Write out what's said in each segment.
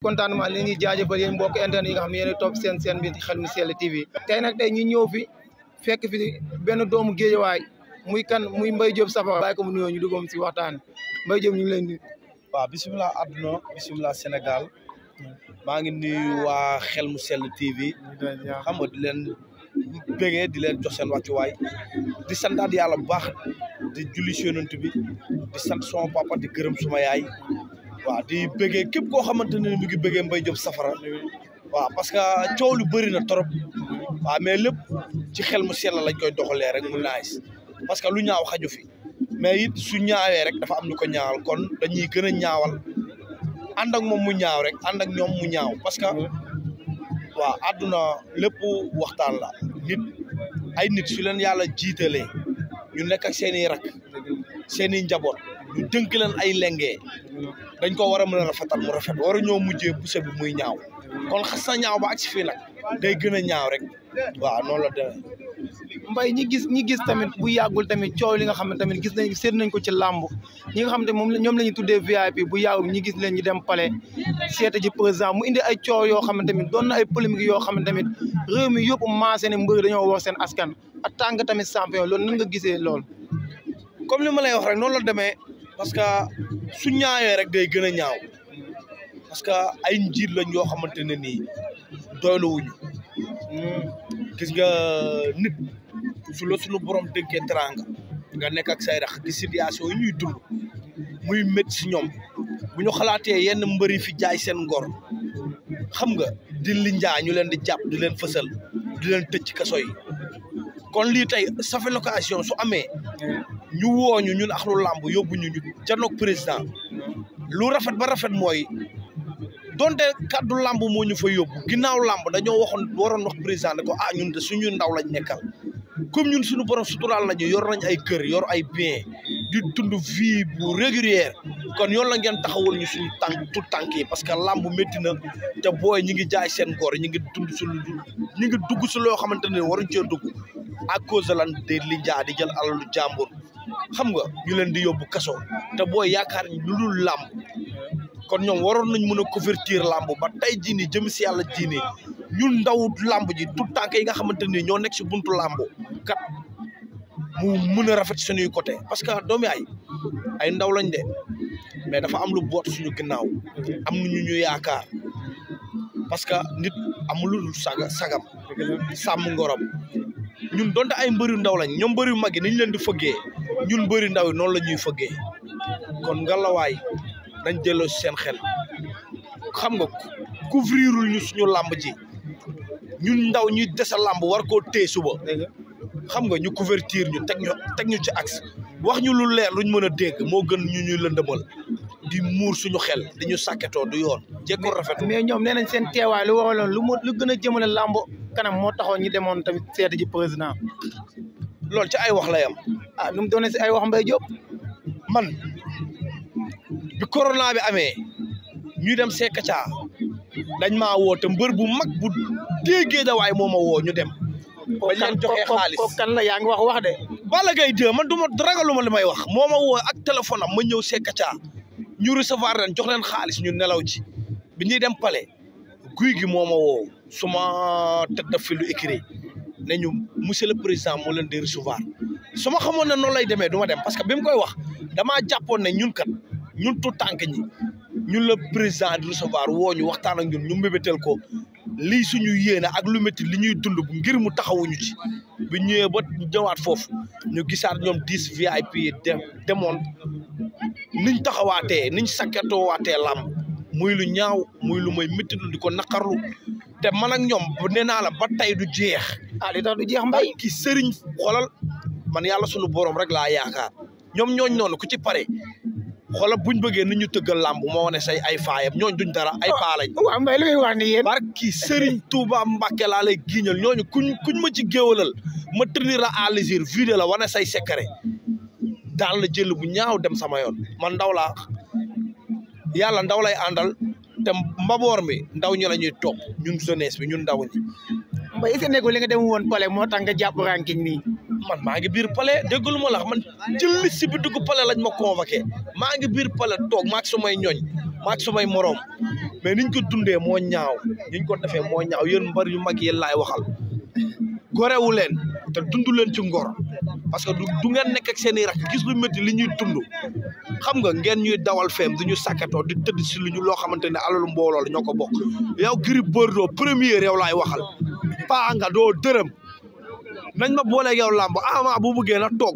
contentement li ñuy jaajëfal yéen mbokk internet yi nga xam ne yéen a topp seen bi ci Xel mu Sell TV tey nag tey ñu ñëw fi fekk fi benn doomu Géejawaay muy kan muy Mbaye Diop Safara bàyyi ko mu nuyoo ñu duggoom si waxtaan Mbaye Diop ñu ngi leen di waaw bisimilah àdduna bisimilah Sénégal maa ngi nuyu waa Xel mu Sell TV xam nga di leen bégee di leen jox seen wàccuwaay di santaat yàlla bu baax di julli si yonent bi di sant sama papa di gërëm suma yaay waaw di bëggee képp koo xamante ne mi ngi bëggee Mbaye Diop Safara waaw parce que coow lu bëri na trop waaw mais lépp ci Xel mu Sell lañ koy doxalee rek mu nice parce que lu ñaaw xaju fi mais it su ñaawee rek dafa am lu ko ñaawal kon dañuy gën a ñaawal ànd ak moom mu ñaaw rek ànd ak ñoom mu ñaaw parce que waaw àdduna lépp waxtaan la ay nit su leen yàlla jiitalee ñu nekk ak seen i rak seen i njaboot ñu dënk leen ay lengee dañ ko war a mën a rafetal mu rafet war a ñoo mujjee pousse bi muy ñaaw kon xas na ñaaw ba ak si fii nag day gën a ñaaw rek waaw noonu la demee. Mbaye ñi gis tamit bu yàggul tamit coow li nga xam ne tamit gis nañ seet nañ ko ci làmb ñi nga xam ne moom ñoom la ñu tuddee VIP bu yàggul ñi gis leen ñu dem palais seeta ji président mu indi ay coow yoo xam ne tamit doon na ay polémique yoo xam ne tamit réew mi yëpp maase ne mbër dañoo woo seen askan en tant que tamit champion loolu nan nga gisee loolu. comme li ma lay wax rek noonu la demee parce que su ñaawee rek day gën a ñaaw parce que ay njiit lañ yoo xamante ne nii doylu wuñu gis nga nit su la suñu borom dénkee teranga nga nekk ak say rax gis situation yi ñuy dund muy métti si ñoom bu ñu xalaatee yenn mbëri fi jaay seen ngor xam nga di linjaa ñu leen di jàpp di leen fësal di leen tëj ci kaso yi kon lii tey ça fait l'occasion su amee ñu wooñu ñun axlu làmb yóbbu ñu janoog président lu rafet ba rafet mooy donte kaddu làmb moo ñu fa yóbbu ginnaaw làmb dañoo waroon wax président ne ko ñun de suñu ndaw lañ nekkal comme ñun suñu borom suturaal nañu yor nañ ay kër yor ay bien di dund vie bu régulière kon yoon la ngeen taxawul ñu suñu tout tànk yi parce que làmb métti na te booy ñi ngi jaay seen góor ñi ngi dund ñi ngi dugg si loo xamante ne waruñ cee dugg à cause de lan de li jaa di jël alalu jàmbur xam nga ñu leen di yóbbu kaso te booy yaakaar lu dul làmb kon ñoom waroon nañ mën a couverture làmb ba tey jii nii jëm si yàlla jii nii ñun ndaw làmb ji tout tànk yi nga xamante ni ñoo nekk si buntu làmb kat mu mën a rafet suñuy côté parce que doomi ay ndaw lañ de mais dafa am lu boot suñu ginnaaw am nañu ñu yaakaar parce que nit amul lu dul sagam sàmm ngorom ñun donte ay mbëri ndaw lañ ñoom mbëri mag yi niñ leen di fëggee ñun mbëri ndaw yi noonu la ñuy fëggee kon ngalawaay nañ delloo si seen xel xam nga couvrirul ñu suñu làmb ji ñun ndaw ñuy desa làmb war koo téye suba xam nga ñu couverture ñu teg ñu ci axe wax ñu lu leer luñ mën a dégg moo gën ñu ñuy lëndëmal di muur suñu xel di ñu sàkketoo du yoon jékkoon rafet mais ñoom nee nañ seen teewaay lu waraloon lu gën a jëmale làmb kanam moo taxoon ñu demoon tamit seeti ji président loolu ci ay wax la yam nu mu doonee si ay wax Mbaye Diop man bi corona bi amee ñu dem Sekaca dañ maa woo te mbër bu mag bu Géejawaay moo ma woo ñu dem bañ leen joxee xaalis ko kan la yaa ngi wax de Balla Gaye 2 man du ma ragaluma li may wax moo ma woo ak téléphone am ma ñëw Sekaca ñu recevoir leen jox leen xaalis ñu nelaw ci bi ñuy dem palais guy gi moo ma woo suma tête de file écrit ne ñu monsieur le président moo leen di recevoir su ma xamoon ne noonu lay demee du ma dem parce que bi mu koy wax damaa jàppoon ne ñun kat ñun tout tànk ñi ñun la président di recevoir woo ñu waxtaan ak ñun ñu mbébétal ko lii suñu yéene ak lu métti li ñuy dund ngir mu taxawuñu ci bi ñëwee ba ñëwaat foofu ñu gisaat ñoom 10 VIP demoon niñ taxawaatee niñ sakketoo waatee làmb muy lu ñaaw muy lu may métti lu di ko naqarlu te man ak ñoom nee naa la ba tey du jeex. li tax du jeex Mbaye ki sëriñ xoolal man yàlla suñu borom rek laa yaakaar ñoom ñooñ noonu ku ci pare xoolal buñ bëggee ni ñu tëggal làmb moo wane say ay faayam ñooñ duñ dara ay paa lañ. waaw Mbaye lu ngay wax ni yéen. barki Serigne Touba Mbacke laa lay giiñal ñooñu kuñ ma ci géewalal ma tenir la à légère vidéo la wane say secret daal la jël bu ñaaw dem sama yoon man ndaw laa yàlla ndaw lay àndal te mbaboor mi ndaw ñi la ñuy topp ñun jeunesse bi ñun ndaw ñi. Mbaye est-ce que nekkul li nga dem woon palais moo tax nga jàpp ranking nii. man maa ngi biir palais déggul ma la man jël liste bi dugg palais lañ ma convoqué maa ngi biir palais toog maak sumay ñooñ maak sumay moroom mais niñ ko dundee moo ñaaw niñ ko defee moo ñaaw yéen mbër yu mag yéen laay waxal gorewu leen te dund leen ci ngor parce que du ngeen nekk ak seen i rak gis lu métti li ñuy dund xam nga ngeen ñuy dawal feem du ñu sakkatoo di tëdd si lu ñu loo xamante ne alalu mbooloo la ñoo ko bokk yow Gris Bordeaux premier yow laay waxal paa nga doo dërëm nañ ma booleeg yow làmb Ama bu bëggee na toog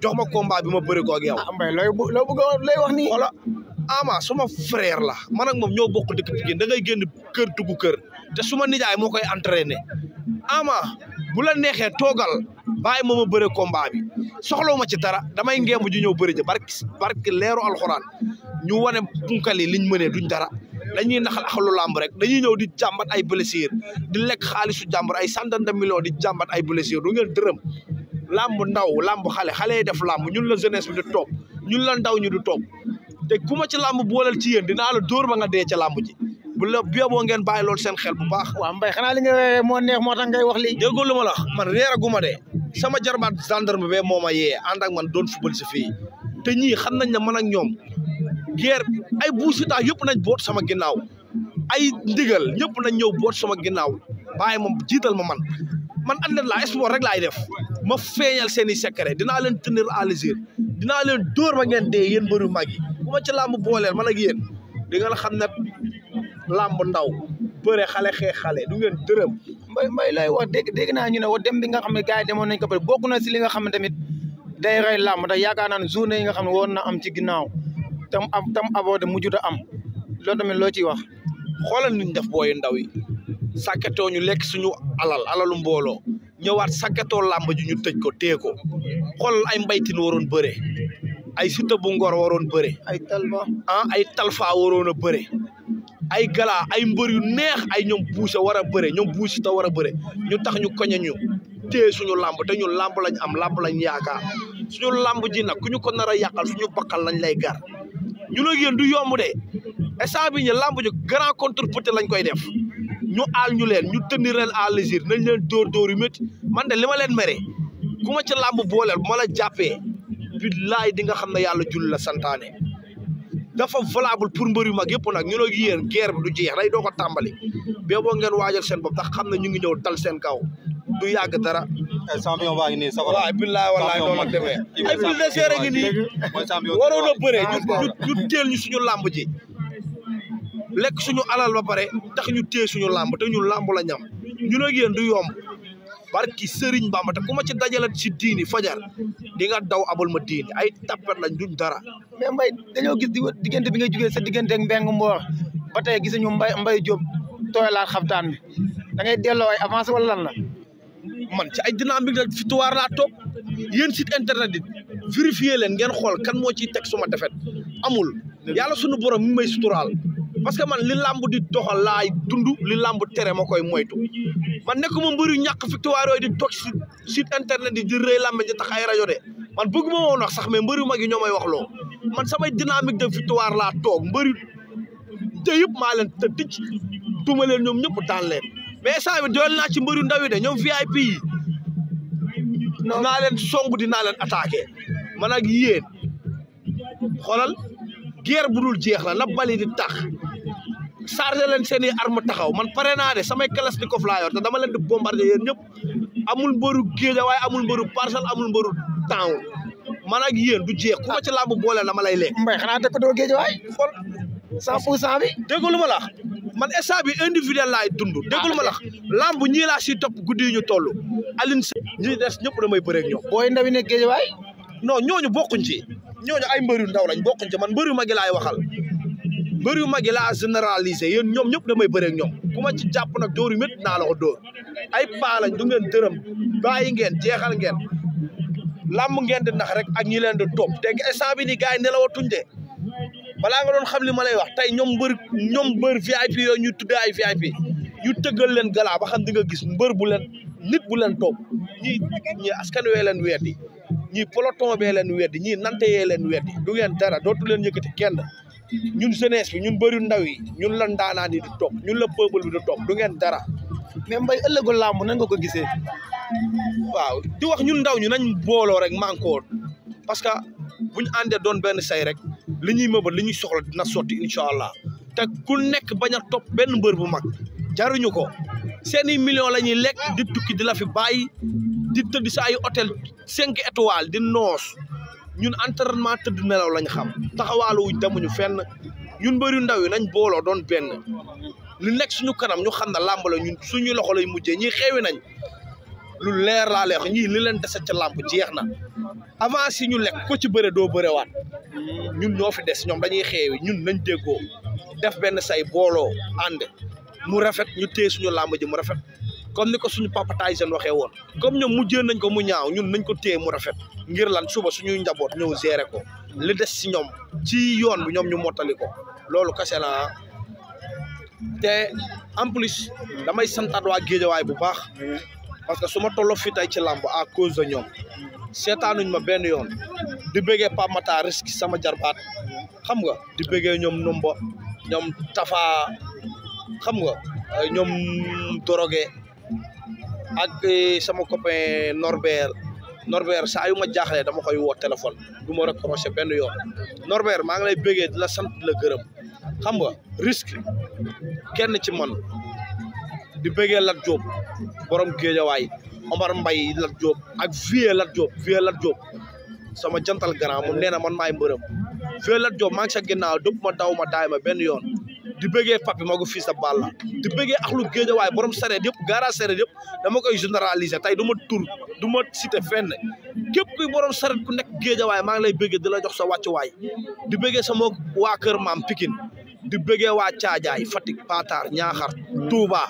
jox ma combat bi ma bëri ko ak yow. Mbaye loo bëgg lay wax nii. voilà Ama suma frère la man ak moom ñoo bokk dëkk Pikine da ngay génn kër dugg kër te suma nijaay moo koy entraîné Ama bu la neexee toogal bàyyi ma bëre combat bi soxlawu ma ci dara damay ngemb ju ñëw bëri ja barki leeru alxuraan ñu wane punkal yi liñ mënee duñ dara dañuy naxal axalu làmb rek dañuy ñëw di jàmbat ay blessure di lekk xaalisu jàmbur ay centaine de millions di jàmbat ay blessure du ngeen dërëm làmb ndaw làmb xale yi def làmb ñun la jeunesse bi di topp ñun la ndaw ñu di topp te ku ma ci làmb booleel ci yéen dinaa la dóor ba nga dee ca làmb ji bu la boo ngeen bàyyi loolu seen xel bu baax. waaw Mbaye xanaa li nga moo neex moo tax ngay wax lii. déggoo lu ma la man réeraguma de sama jarbaat gendarme bee moo ma yee ànd ak man doon fubal si fii te ñii xam nañ ne man ak ñoom guerre ay buusita yëpp nañ boot sama ginnaaw ay ndigal ñëpp nañ ñëw boot sama ginnaaw bàyyi ma jiital ma man athlète la sport rek laay def ma feeñal seen i secret dinaa leen tenir à l'égard dinaa leen dóor ba ngeen dee yéen mbëru mag yi bu ma ci làmb booleel man ak yéen di nga la xam ne làmb ndaw bëre xale xeex xale du ngeen dërëm. Mbaye lay wax dégg naa ñu ne wa dem bi nga xam ne gars yi demoon nañ ko bëri bokk na si li nga xam ne tamit day rey làmb ndax yaakaar naa ne journée yi nga xam ne woon na am ci ginnaaw tam abordé mujjut a am loolu tamit loo ciy wax. xoolal niñ def booyu ndaw yi sàkkatoo ñu lekk suñu alalu mbooloo ñëwaat sàkkatoo làmb ji ñu tëj ko téye ko xoolal ay mbaytin waroon bëre ay Siteu bu Ngor waroon bëre ay talfa waroon a bëre ay gala ay mbër yu neex ay ñoom buusa war a bëre ñoom buusi ta war a bëre ñu tax ñu koñe ñu téye suñu làmb te ñun làmb lañ am làmb lañ yaakaar suñu làmb ji nag ku ñu ko nar a yàqal suñu bakkal lañ lay gar ñu la yéen du yomb de instant bi ñu làmb ji grand contre petit lañ koy def ñu aal ñu leen ñu tënni leen à légir nañ leen dóor yu métti man de li ma leen mere ku ma ci làmb booleel bu ma la jàppee billaay di nga xam ne yàlla julli la santaane dafa valable pour mbër yu mag yëpp nag ñu la yéen guerre bi du jeex day doo ko tàmbali bee boo ngeen waajal seen bopp tax xam ne ñu ngi ñëw dal seen kaw du yàgg dara. champion baa ngi nii waaw billaay wallaay noonu la demee ay fil de seere ngi nii waroon a bëree ñu teel ñu suñu làmb ji lekk suñu alal ba pare tax ñu téye suñu làmb te ñun làmb la ñam ñu la yéen du yomb barki Sëriñ Bamba te ku ma ci dajale si diini fajar di nga daw abal ma diini ay tappet lañ duñ dara. mais Mbaye dañoo gis diggante bi nga jógee sa diggante ak Mbengue Mbor ba tey gisuñu Mbaye Diop tooyalaat xaftaan bi da ngay delloo ay avance wala lan la. man ci ay dynamique la victoire laa toog yéen site internet yi vérifier leen ngeen xool kan moo ciy teg suma defet amul yàlla sunu borom mi may suturaal parce que man li làmb di doxal laay dund li làmb tere ma koy moytu man nekk ma mbëri ñàkk victoire yooyu di toog si site internet yi di rëy làmb ji tax ay rajo de man bëgg ma woon wax sax mais mbëri mag yi ñoo may wax loo man samay dynamique de victoire laa toog mbëri te yëpp maa leen te ticc duma leen ñoom ñëpp daan leen mais saa bi doyal naa ci mbëri ndaw yi de ñoom VIP yi dinaa leen song dinaa leen attaqué man ak yéen xoolal guerre bu dul jeex la na bali di tax chargé leen seen i arme taxaw man pare naa de samay Kalashnikov laa yor te dama leen di bombardé yéen ñëpp amul mbëru Guédiawaye amul mbëru Parcelles amul mbëru Town man ak yéen du jeex ku ma ci làmb boole dama lay lekk. Mbaye xanaa dëkk doo Guédiawaye xool 100% bi. déggu lu ma la man instant bi individuel laay dund déggu lu ma la làmb ñii laa si topp guddi yi ñu toll Alioune Seye ñi des ñëpp damay bëre ak ñoom. booy ndaw yi nekk Guédiawaye. non ñooñu bokkuñ ci ñooñu ay mbër yu ndaw lañ bokkuñ ci man mbër yu mag yi laay waxal mbër yu mag yi laa généraliser yéen ñoom ñëpp damay bëre ak ñoom ku ma ci jàpp nag dóor yu métti naa la ko dóor ay paa lañ du ngeen dërëm bàyyi ngeen jeexal ngeen làmb ngeen di nax rek ak ñi leen di topp te instant bi ni gars yi nelawatuñ de balaa nga doon xam li ma lay wax tey ñoom mbër VIP yooyu ñu tuddee ay VIP ñu tëggal leen galaa ba xam di nga gis mbër bu leen nit bu leen topp ñii askan wee leen weddi ñii peloton bee leen weddi ñii nante yee leen weddi du ngeen dara dootu leen yëkkati kenn ñun jeunesse bi ñun bëri ndaw yi ñun la ndaanaan yi di topp ñun la peuple bi di topp du ngeen dara. mais Mbaye ëllëgu làmb nan nga ko gisee. waaw di wax ñun ndaw ñu nañ booloo rek manko parce que buñ àndee doon benn say rek li ñuy mëbal li ñuy soxla dina sotti incha allah te ku nekk bañ a topp benn mbër bu mag jaruñu ko seeni millions la ñuy lekk di tukki di la fi bàyyi di tëdd si ay hôtel 5 étoiles di noos ñun entraînement tëdd nelaw lañ xam taxawaalu wuñ demuñu fenn ñun mbëri ndaw yi nañ booloo doon benn li nekk suñu kanam ñu xam ne làmb la ñun suñu loxo lay mujjee ñii xeewi nañ lu leer laa leex ñii li leen dese ca làmb jeex na avant si ñu lekk ko ci bëre doo bërewaat ñun ñoo fi des ñoom dañuy xeewi ñun nañ déggoo def benn say booloo ànd mu rafet ñu téye suñu làmb ji mu rafet comme ni ko suñu papa Tyson waxee woon comme ñoom mujjee nañ ko mu ñaaw ñun nañ ko téye mu rafet ngir lan suba suñuy njaboot ñëw gérer ko li des si ñoom ci yoon bi ñoom ñu mottali ko loolu kese la te en plus damay santaat waa Géejawaay bu baax parce que su ma tolloo fii tey ci làmb à cause de ñoom seetaanuñ ma benn yoon di bëggee Pape Matar Risque sama jarbaat xam nga di bëggee ñoom Nomba ñoom Tafa xam nga ñoom Doroge ak sama copain Norbert saa yu ma jaaxlee dama koy woo téléphone du ma raccroché benn yoon Norbert maa ngi lay bëggee di la sant di la gërëm xam nga Risque kenn ci man di bëggee Lat Diop borom Géejawaay Omar Mbaye Lat Diop ak Vieux Lat Diop sama jantal grand moom nee na man maay mbërëm Vieux Lat Diop maa ngi sa ginnaaw dëpp ma daw ma daay ma benn yoon di bëggee papi ma ko fii sa Balla di bëggee axlu Géejawaay borom sareet yëpp garage sareet yëpp dama koy généraliser tey du ma tur du ma cité fenn képp kuy borom sareet ku nekk Géejawaay maa ngi lay bëggee di la jox sa wàccuwaay di bëggee sama waa kër maam Pikine di bëggee waa Caajaay Fatick Patar Ñaaxar Touba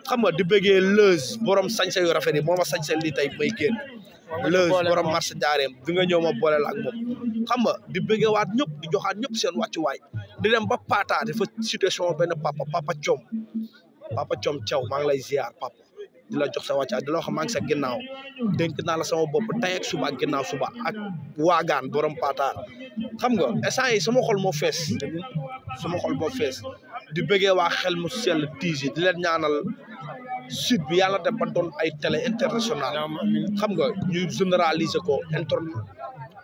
xam nga di bëggee Leuz borom sañse yu rafet yi moo ma sañse lii tey may génn Leuz borom marché Njaareem bi nga ñëw ma booleel ak moom xam nga di bëggee waat ñëpp di joxaat ñëpp seen wàccuwaay di dem ba Patar dafa situation benn papa Thiom Thiaw maa ngi lay ziar papa di la jox sa wàccuwaay di la wax maa ngi sa ginnaaw dénk naa la sama bopp tey ak suba ak ginnaaw suba ak waagaan borom Patar xam nga instant yi sama xol moo fees di bëggee waa xel mu sell tiisi di leen ñaanal sud bi yàlla dem ba doon ay télé international xam nga ñu généraliser ko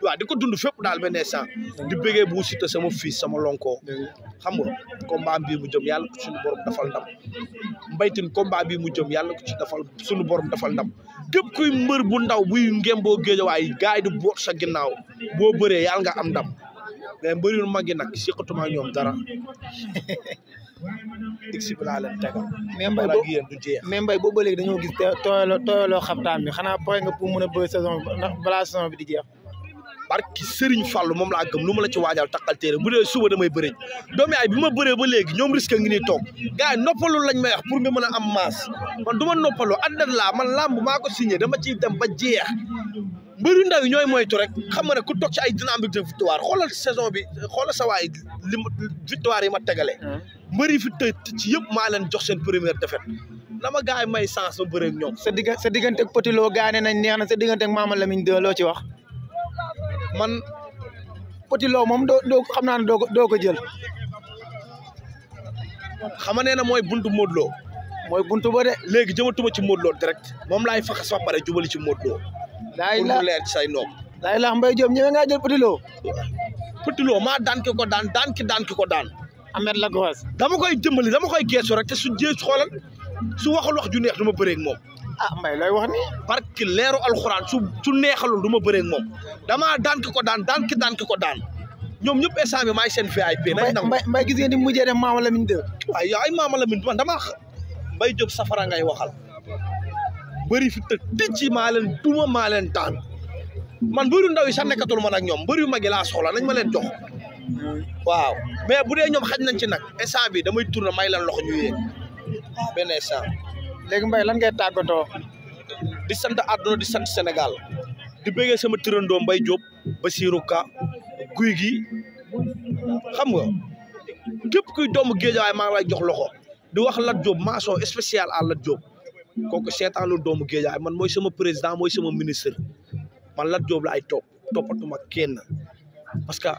waaw di ko dund fépp daal benn instant di bëggee bu Siteu sama fils sama lonko xam nga combat bii mu jëm yàlla ko suñu borom dafal ndam mbaytin combat bii mu jëm yàlla ko ci dafal suñu borom dafal ndam képp kuy mbër bu ndaw buy ngem boo Géejawaay gaay yi di boot sa ginnaaw boo bëree yàlla nga am ndam mais mbër yu mag yi nag siqatuma ñoom dara diksi bi laa leen tegal mais Mbaye boobu ba léegi dañoo gis tooyaloo xaftaan bi xanaa pare nga pour mën a bëri saison bi ndax balaa saison bi di jeex barki Serigne Fallou moom laa gëm lu ma la ci waajal takkal téere bu dee suba damay bëri doomi ay bi ma bëree ba léegi ñoom Risque ngi nii toog gars yi noppalu lañ may wax pour nga mën a am maas man du ma noppalu addat laa man làmb maa ko signé dama ciy dem ba jeex mbëri ndaw yi ñooy moytu rek xam nga ne ku toog ci ay dynamique de victoire xoolal saison bi xoolal sa waay li victoire yi ma tegale mbëri fi tëj ci yëpp maa leen jox seen première défaite na ma gars yi may chance ma bëre ak ñoom sa diggante ak Petit Lo gars yi nañ neex na sa diggante ak Mama Lamine 2 loo ci wax man Petit Lo moom doo xam naa ne doo ko jël xama nee na mooy buntu Modou Lo mooy buntu ba de léegi jëmatuma ci Modou Lo direct moom laay faxas ba pare jubali ci Modou Lo pour mu leer ci say nopp laay lax Mbaye Diop ñëwee ngaa jël Petit Lo maa daan ki ko daan Ahmed Lagos dama koy dimbali dama koy geesu rek te su jee xoolal su waxul wax ju neex du ma bëree ak moom Mbaye looy wax ni parce que leeru alxuraan su neexalul du ma bëree ak moom damaa daan ki ko daan ñoom ñëpp instant bi maay seen VIP nañ nangu Mbaye gis ngeen ni mujjee dem Mama Lamine 2 waaw yow ay Mama Lamine man dama Mbaye Diop safara ngay waxal bëri fi te tëj maa leen duma maa leen daan man mbëru ndaw yi sax nekkatul man ak ñoom mbër yu mag yi laa soxla nañ ma leen jox waaw mais bu dee ñoom xaj nañ ci nag instant bi damay tourner may leen loxo ñu yéeg benn instant léegi Mbaye lan ngay tàggatoo di sant àdduna di sant Sénégal di bëggee sama turandoo Mbaye Diop Basirou Ka guy gi xam nga képp kuy doomu Géejawaay maa ngi lay jox loxo di wax Lat Diop mention spéciale à Lat Diop kooku seetaanul doomu Géejawaay man mooy sama président mooy sama ministre man Lat Diop la ay toppatuma kenn parce que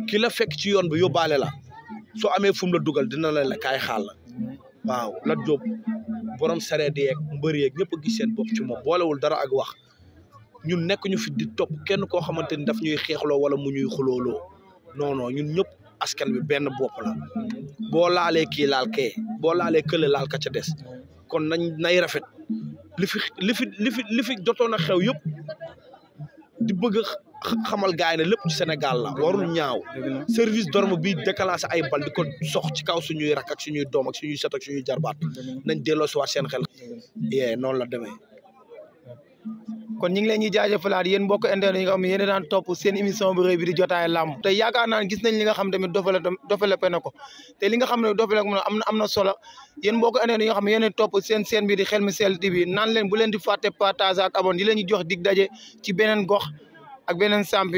ki la fekk ci yoon bi yóbbaale la soo amee fu mu la dugal dina la kaay xaal waaw Lat Diop borom sareet yeeg mbër yeeg ñëpp a gis seen bopp ci moom boolewul dara ak wax ñun nekk ñu fi di topp kenn koo xamante ni daf ñuy xeexloo wala mu ñuy xulooloo non ñun ñëpp askan bi benn bopp la boo laalee kii laal kee boo laalee kële laal ka ca des kon nay rafet li fi jotoon a xew yëpp di bëgg xamal gaay ne lépp ci Sénégal la warul ñaaw service d'ordre bi déclenché ay bal di ko sox ci kaw suñuy rak ak suñuy doom ak suñuy set ak suñuy jarbaat nañ delloo si waat seen xel noonu la demee kon ñu ngi leen ñuy jaajëfalaat yéen mbokk internet yi nga xam ne yéen daan topp seen émission bu rëy bi di jotaay làmb te yaakaar naa gis nañ li nga xam tamit développé na ko te li nga xam ne développé na am na solo yéen mbokk internet yi nga xam ne yéen topp seen bi di Xel Mi Sell TV naan leen bu leen di fàtte partage ak abonné di leen ñu jox dig daje ci beneen gox ak beneen champion